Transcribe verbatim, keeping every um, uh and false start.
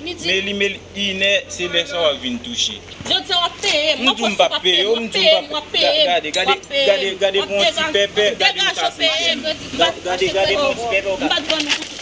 Meli, meli, inè, se lè sa w ap vin touche. Jodi a w ap peye m. M di w m p ap peye w, m di w m p ap peye. Gade, gade, gade, gade pou yon ti pèpè, gade yon ka fè chen. Gade, gade pou yon ti pèpè, w ka.